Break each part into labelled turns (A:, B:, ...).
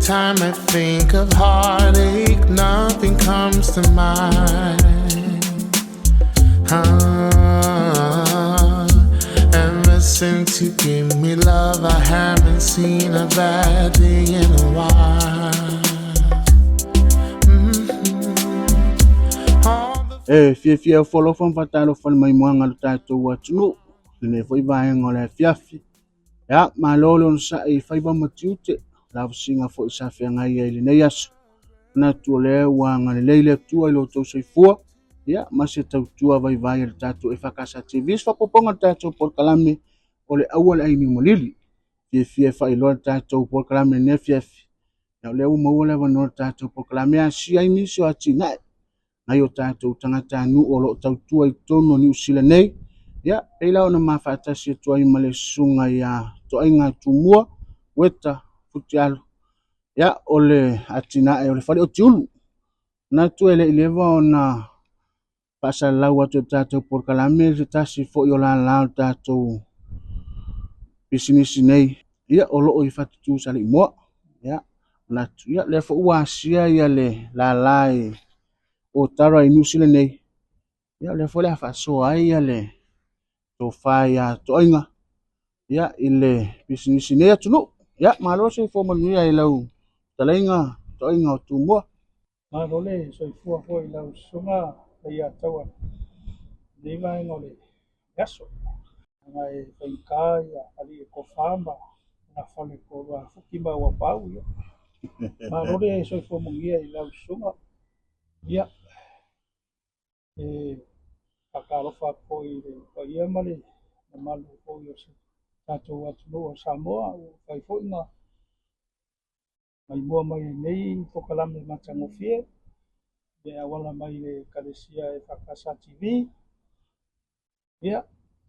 A: time I think of heartache, nothing comes to mind. Ah, ever since you gave me love, I haven't seen a bad day in a while. Mm-hmm. All the
B: E fiafia foalofa ma faatalofa le maimoaga a lo tatou atunuu i lenei foi vaega o le afiafi. Ia, malo le onosai i faiva ma tiute, lavasiga foi sa feagai ai i lenei aso. Manatu o lea ua agalelei le Atua i lo outou soifua, ia, ma se tautua vaivai a le tatou EFKS TV, se faaopoopoga o le tatou polokalame o le Aua le Ai Niu Malili. Fiafia e faailoa le tatou polokalame i lenei afiafi, ia o lea ua maua le avanoa o le tatou polokalame e asia ai nisi o atinae nai o tatou tagatanuu o lo o tautua i totonu o Niu Sila nei. Ia, pei la ona ma faatasi atu ai ma le susuga ia Toaiga Tumua, Ueta Futialu. Ia, o le atinae o le fale o Tiulu. Manatu e le i leva ona faasalalau atu e le tatou polokalame se tasi foi o lala o le tatou pisinisi nei, ia, o lo o i Fatutu Saleimoa. Ia, manatu, ia, lea foi ua asia ia le lala i Otara i Niu Sila nei, ia, o lea foi o le a faasoa ai ia le tofa ia Toaiga, ia, i le pisinisi nei atunuu. Ia, malo soifua manuia i lau fetalaiga Toaiga o Tumua.
C: Malo le soifua foi i lau susuga Leiataua i lenei vaega o le aso. Leaga e faigata ia alii e tofa ma gafale toalua fuki ma uapau. Ia. Malo le soifua manuia i lau susuga. Ia, e faatalofa atu foi i le paia ma le mamalu foi o si tatou atunuu o Samoa. Ua mafai foi ona maimoa mai i lenei polokalame matagofie e auala mai i le Ekalesia EFKS TV. Ia,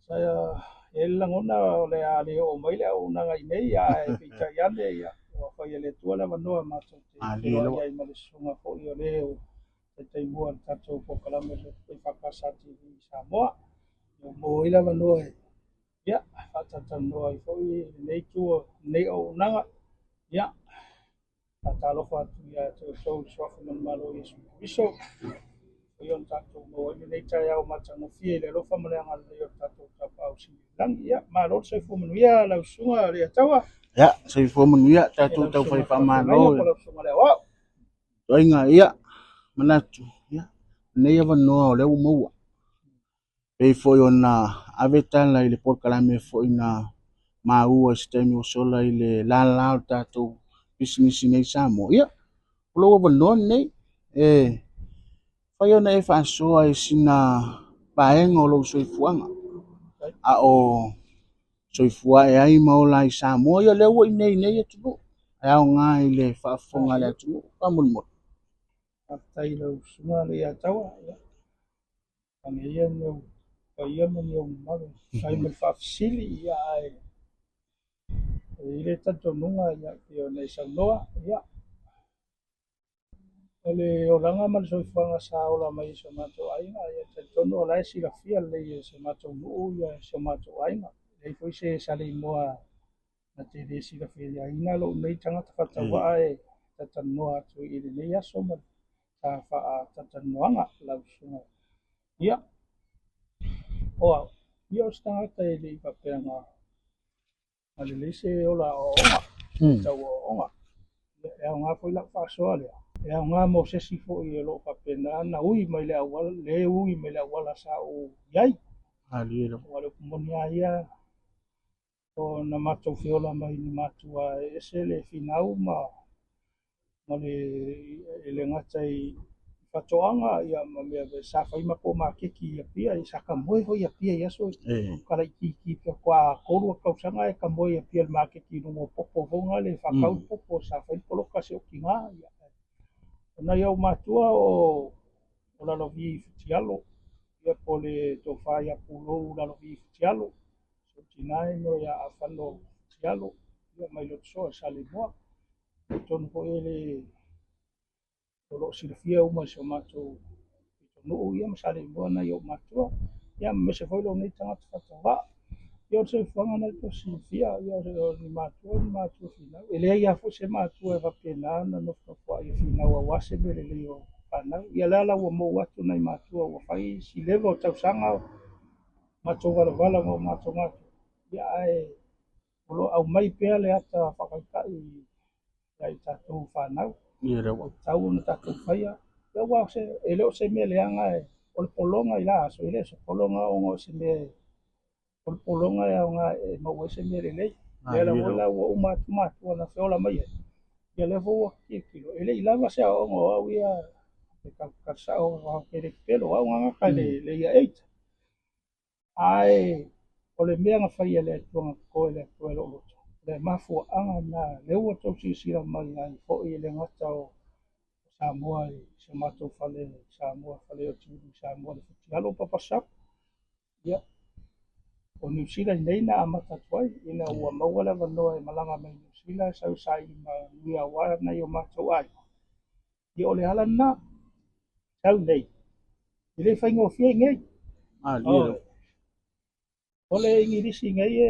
C: sa e i ai le lagona o le a le oo mai le auaunaga i inei, ae peitai ane, ia, ua fai e le Atua le avanoa matou te feiloai ai ma le susuga foi o le o taitaimua i le tatou polokalame EFKS TV i Samoa. Ua maua ai le avanoa e, ia, faatalatalanoa ai foi lenei itu o lenei auaunaga. Ia, faatalofa atu ia te outou i le suafa manumalo o Iesu Keriso. Ia ona tatou maua ai lenei taeao matagofie i le alofa ma le agalelei o le tatou Tapaau Sili i le Lagi. Ia, malo le soifua manuia lau susuga Leiataua.
B: Ia, soifua manuia tatou taufai faamalo.
C: Po lau susuga le Aoao.
B: Toaiga, ia, manatu, ia, lenei avanoa o lea ua maua. Pei foi ona ave tala i le polokalame foi na maua i se taimi ua sola i le lala o le tatou pisinisi nei i Samoa. Ia, o lou avanoa lenei e fai ona e faasoa i sina vaega o lou soifuaga a o soifua ae ai ma ola ai i Samoa. Ia, lea ua i inei i nei atunuu, e aoga i le faafofoga a le atunuu. Faamolemole.
C: Faafetai i lau susuga Leiataua. Ia, ane ia ni ou paia ma ni ou mamalu e tusa ai ma le faafesili, ia, ae e i ai le talitonuga, ia, pei ona e saunoa, ia, o le olaga ma le soifuaga sa ola mai e si o matou aiga, ia, e talitonu o la e silafia lelei e si o matou nuu, ia, si o matou aiga. E leai foi se Saleimoa na te le silafiaina lou nei tagata faatauvaa e talatalanoa atu i lenei aso ma sa faatalatalanoaga lau susuga. Ia, o au, ia o se tagata e le i faapea na lelei se ola aoaoga, tau aoaoga. E aoga foi lau faasoa lea. E aoga mo se isi foi o lo o faapena na ui mai le auala, le ui mai le auala sa ou i ai. Aua o le upu moni lava ia, ona matou feola mai ni matua e ese le finau ma ma le e le gata i faatoaga, ia, ma mea sa fai matou maketi i Apia, sa tamoe foi i Apia i aso kalaitiiti faatoa 3 tausaga e tamoe i Apia i le maketi i luga o popo foi na le faatau le popo sa fai le poloka a si ou tina. Ia, o nai ou matua o Lalovi Futialo, ia, po o le tofa ia Pulou Lalovi Futialo. Si ou tina e noe ia Afano Futialo, ia, mai Lotosoa i Saleimoa. Talitonu foi e le o lo o silafia uma e si o matou pitonuu, ia, ma Saleimoa nai ou matua, ia, aemaise foi lou nei tagata faatauvaa. Ia o le soifuaga lena e tau silafia, ia o ni matua ni matua finau. E leai lava foi se matua e faapena ona nofonofo ai e finau aua se mea lelei o fanau. Ia lea la ua mou atu nai matua ua fai si leva o tausaga o matou valavala ma o matou matua, ia ae o lo o aumai pea le ata faataitai ia i tatou fanau.
B: Ia lea ua.
C: E tatau ona tatou faia. Ia aua e le o se mea leaga, o le pologa i la aso, e le o se pologa ona o se mea, o le pologa e aoga e maua ai se mea lelei. Lea lava la ua uma atu matua na feola mai ai, ia lea foi ua tilotilo, e le i lava se aoaoga o au ia e tausao e le pepelo, o au na gata i le Year 8. Ae o le mea na fai e le Atua na totoe e le Atua i lou loto, le mafuaaga lena lea ua outou silasila mai ai foi e le gata o Samoa i si o matou fale Samoa, fale o Tiulu i Samoa i le Futialo Papa Shop. Ia, o Niu Sila nei na amata atu ai, ina ua maua le avanoa e malaga mai Niu Sila e sau saili manuia aua nai o matou aiga. Ia o le ala lena, sau nei, e le faigofie nei. O le Igilisi nei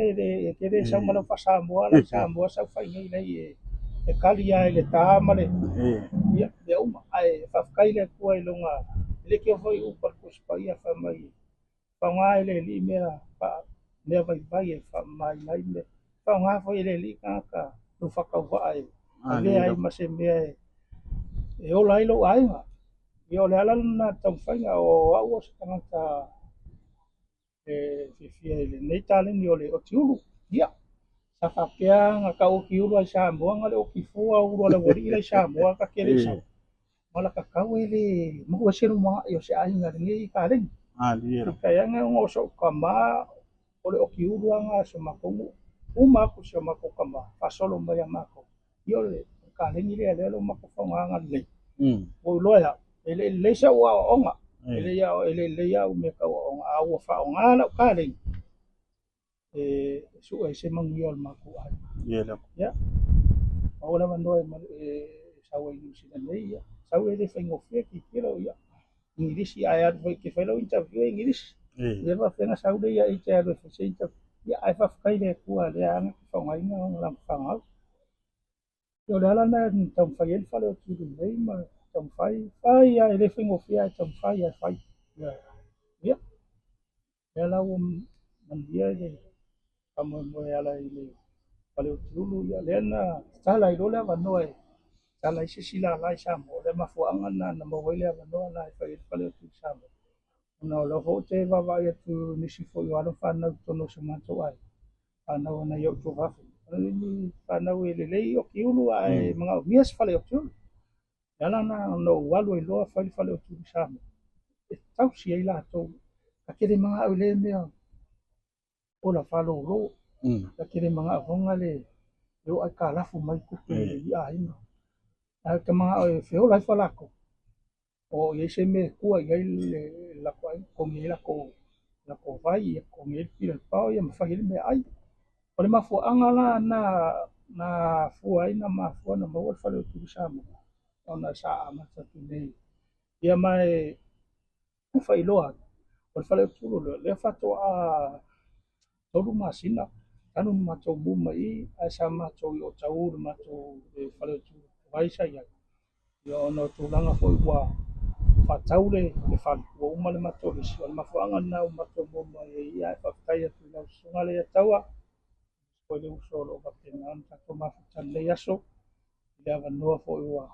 C: e te le sau ma lau faa-Samoa, lau Samoa sau fai nei nei e kali lava i le ta ma le ia mea uma. Ae faafetai i le Atua i lona, e le teo foi upu a le Tusi Paia fai mai, faaaoga e le Alii mea, mea vaivai e faamamaina ai mea. Faaaoga foi e le Alii tagata lou faatauvaa e avea ai ma se mea e ola ai lou aiga. Ia o le ala lena taumafaiga o au o se tagata e fiafia i lenei taleni o le otiulu. Ia, sa faapea na tau otiulu ai Samoa na le otifua ulu a le aualii la i Samoa ta te le i sau. Ma la tatau e le maua se lumanai o se aiga lenei taleni. Peitai ane ona o so'u tama o le otiulu lava lena o si o matou nuu. Uma atu si o matou tama faasolo mai ia matou. Ia o le kaleni lea lea o lo o matou faaaogaina lelei. Ua ou iloa e au, e le i lelei sau aoaoga, e le lelei au mea tau aoaoga, a ua faaaoga lau kaleni e sue ai se manuia o le matou aiga. Ia, maua le avanoa e sau ai i Niu Sila nei, ia, sau e le faigofie tilotilo, ia, Igilisi, ae alu foi e te fai lau interview e Igilisi. Ia faapea na sau lea ia te alu e fai se interview. Ia, ae faafetai i le Atua lea na faaaogaina lana fanau. Ia o le ala lena e taumafai ai le fale o Tiulu nei ma taumafai, fai lava e le faigofie ae taumafai lava e fai. Ia, lea la ua manuia le faamoemoe e ala i le fale o Tiulu, ia lea na tatala ai loa le avanoa e tatala ai se isi lala i Samoa. O le mafuaaga lena na maua ai le avanoa lena e fai ai le fale o Tiulu i Samoa. Ona o lea foi ou te vaavaai atu i nisi foi o alo ma fanau i totonu o si o matou aiga, fanau a nai ou tuafafine, o ni fanau e lelei otiulu ae manaomia se fale otiulu. O le ala lena ona ou alu ai loa fai le fale otiulu i Samoa, e tausi ai latou. Ta te le manao i lea mea ola faalolo. Ta te le manao foi le e oo aitalafu mai tupe i aiga. Ae ou te manao e feola ai latou. O i ai se mea e tua i ai le latou aiga, totogi ai latou vai, totogi ai le pili o le pao ma fai ai le meaai. O le mafuaaga la na afua ai na mafua na maua le fale o Tiulu i Samoa, ona sa amata atu nei. Ia ma e faailoa atu, o le fale o Tiulu lea, lea faatoa 3 masina talu ona matou mu mai i, ae sa matou i Otahuhu le matou fale o Tiulu vai sa i ai. Ia ona o tulaga foi ua faatau le fale, ua uma le matou lisi. O le mafuaaga lena ua matou mu mai ai, ae faafetai atu i lau susuga Leiataua, foi le uso o lo o faapena ona tatou mafuta i lenei aso, i le avanoa foi ua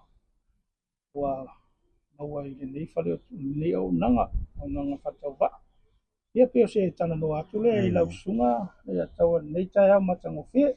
C: maua i lenei fale o lenei auaunaga, auaunaga faatauvaa. Ia pei o se talanoa atu lea i lau susuga Leiataua i lenei taeao matagofie.